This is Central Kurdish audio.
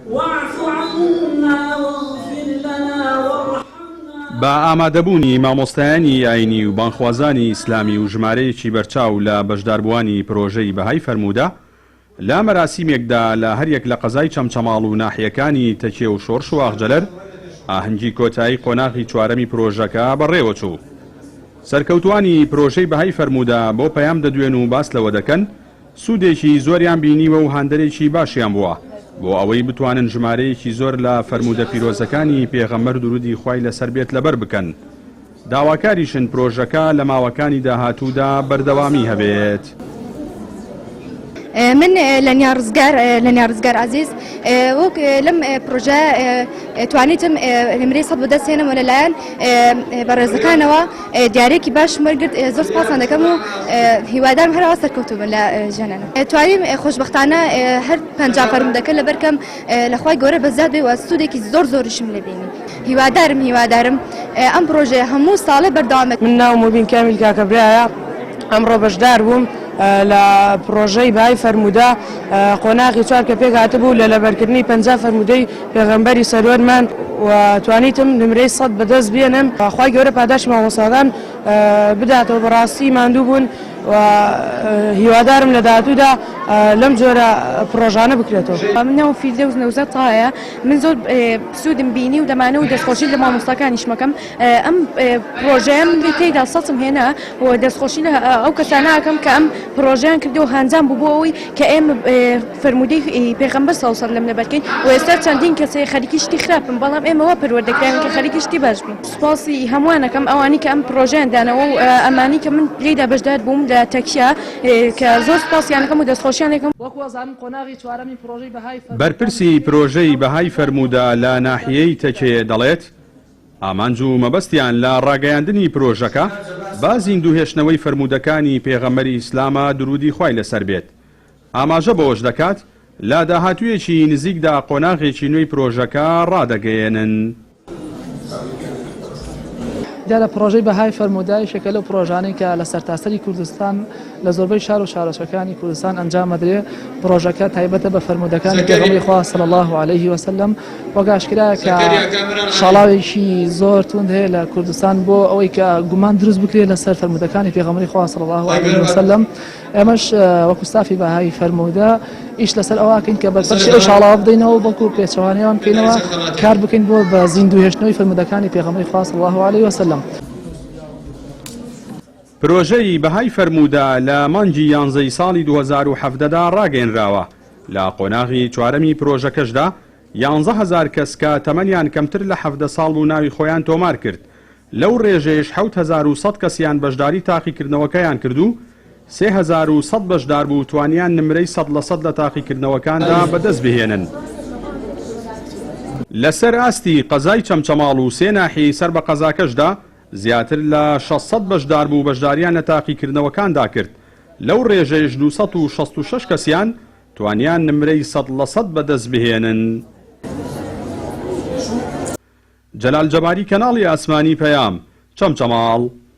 واعف عنا واغفر لنا وارحمنا. بە ئامادەبوونی مامۆستایانی ئاینی و بانگخوازانی ئیسلامی و ژمارەیەکی بەرچاو لە بەشداربووانی پرۆژەی بەهای فەرموودە، لە مەراسیمێکدا لە هەریەک لە قەزای چەمچەماڵ و ناحیەکانی تەکێ و شۆرش و ئاغجەلەر، ئاهەنگی کۆتایی قۆناغی چوارەمی پرۆژەکە بەڕێوەچوو. سەرکەوتووانی پرۆژەی بەهای فەرموودە بۆ پەیام دەدوێن و باس لەوە دەکەن، سوودێکی زۆریان بینیوە و هاندەرێکی باشیان بووە بۆ ئەوەی بتوانن ژمارەیەکی زۆر لە فەرموودە پیرۆزەکانی پێغەمبەر دروودی خوای لەسەر بێت لەبەر بکەن. داواکاریشن پرۆژەکە لە ماوەکانی داهاتوودا بەردەوامی هەبێت. من لەنیا ڕزگار لەنیا ڕزگار عەزیز وەک لەم پرۆژە توانیتم نمرەی سەد بەدەست هێنم و لەلایەن بەڕێزەکانەوە دیارێکی باشم وەرگرت زۆر سپاسان دەکەم و هیوادارم هەروا سەرکەوتوو بن لە ژیانیان توانیم خۆشبەختانە هەر 50 فەرموودەکە لەبەرکەم لە خوای گەورە بەزیاد بێ و سوودێکی زۆر زۆریشم لێ بینی هیوادارم هیوادارم ئەم پرۆژەیە هەموو ساڵێ بەردەوام بێت. من ناوم موبین کامیل کاکەبرایە ئەمڕۆ بەشدار بووم لە پڕۆژەی بای فەرموودە قۆناغی چوار کە پێکهاتبوو لە لەبەرکردنی 50 فەرموودەی پێغەمبەری سەروەرمان و توانیتم نمرەی سەد بەدەست بێنم خوای گەورە پاداشتی مامۆستاکان بداتەوە بەڕاستی ماندوو بوون و هیوادارم لە داهاتوودا لەم جۆرە پڕۆژانە بکرێتەوە. من ناوم فیردەوس نەوزاد تایە من زۆر سوودم بینی و دەمانە و دەستخۆشی لە مامۆستاکانیشم ئەکەم ئەم پڕۆژەیە من تێیدا سەتم هێنا و دەستخۆشی لە ئەو کەسانە ئەکەم کە ئەم پڕۆژەیان کردو هانجام بوو بۆ ئەوەی کە ئێمە فەرموودەی پێغەمبەر صلی اللە علیه و سلم لەبەرکەین و ئێستا چەندین کەس هەیە خەریکی شتی خراپن بەڵام ئێمە وا پەروەردەکراوین کە خەریکی شتی باش بین. سوپاسی هەمووان ئەکەم ئەوانەی کە ئەم پڕۆژەیان دانەوە و ئەمانەی کە من لێیدا بەشدار بووم لە تەکیە کە زۆر سوپاسیان ئەکەم و دەستخۆشیان لێکەم. وەکو ئەزانن قۆناغی چوارەمی پڕۆژەی بەهای فەرموودە بەرپرسی پرۆژەی بەهای فەرموودە لە ناحیەی تەکێ دەڵێت، ئامانج و مەبەستیان لە ڕاگەیاندنی پرۆژەکە بە زیندووهێشتنەوەی فەرموودەکانی پێغەمبەری ئیسلامە دروودی خوای لەسەر بێت. ئاماژە بەوەش دەکات، لە داهاتوویەکی نزیکدا قۆناغێکی نوێی پرۆژەکە ڕادەگەیەنن. دیارە پڕۆژەی بەهای فەرموودە یەکێکە لەو پڕۆژانەی کە لە سەرتاسەری کوردستان لە زۆربەی شار و شارۆچکەکانی کوردستان ئەنجام ئەدرێ، پڕۆژەکە تایبەتە بە فەرموودەکانی پێغەمبەری خوا صلی اللە علیه وسلم، وەک ئاشکرایە کە شاڵاوێکی زۆر توند هەیە لە کوردستان بۆ ئەوەی کە گومان دروست بکرێت لەسەر فەرموودەکانی پێغەمبەری خوا صلی اللە علیه وسلم. ئێمەش وەکو ستافی بەهای فەرموودە ئیش لەسەر ئەوە ئەکەین کە بەرپەرچی ئەو شاڵاوە بدەینەوە بەڵکو پێچەوانەیان بکەینەوە کار بکەین بۆ بە زیندوو هێشتنەوەی فەرموودەکانی پێغەمبەری خوا صلی اللە علیه وسلم. پرۆژەی بەهای فەرموودە لە مانگی یانزەی ساڵی 2017 دا ڕاگەیەنراوە، لە قۆناغی چوارەمی پرۆژەکەشدا 11000 کەس کە تەمەنیان کەمتر لە 17 ساڵ بوو ناوی خۆیان تۆمار کرد، لەو رێژەیەش 7100 کەسیان بەشداری تاقیکردنەوەکەیان کرد و 3100 بەشداربوو توانیان نمرەی سەد لە سەد لە تاقیکردنەوەکاندا بەدەست بهێنن. لەسەر ئاستی قەزای چەمچەماڵ و سێ ناحیەی سەر بە قەزاکەشدا زیاتر لە 600 بەشداربوو بەشداریان لە تاقیکردنەوەکاندا کرد، لەو رێژەیەش 266 کەسیان توانیان نمرەی سەد لە سەد بەدەست بهێنن. جەلال جەباری کەناڵی ئاسمانی پەیام، چەمچەماڵ.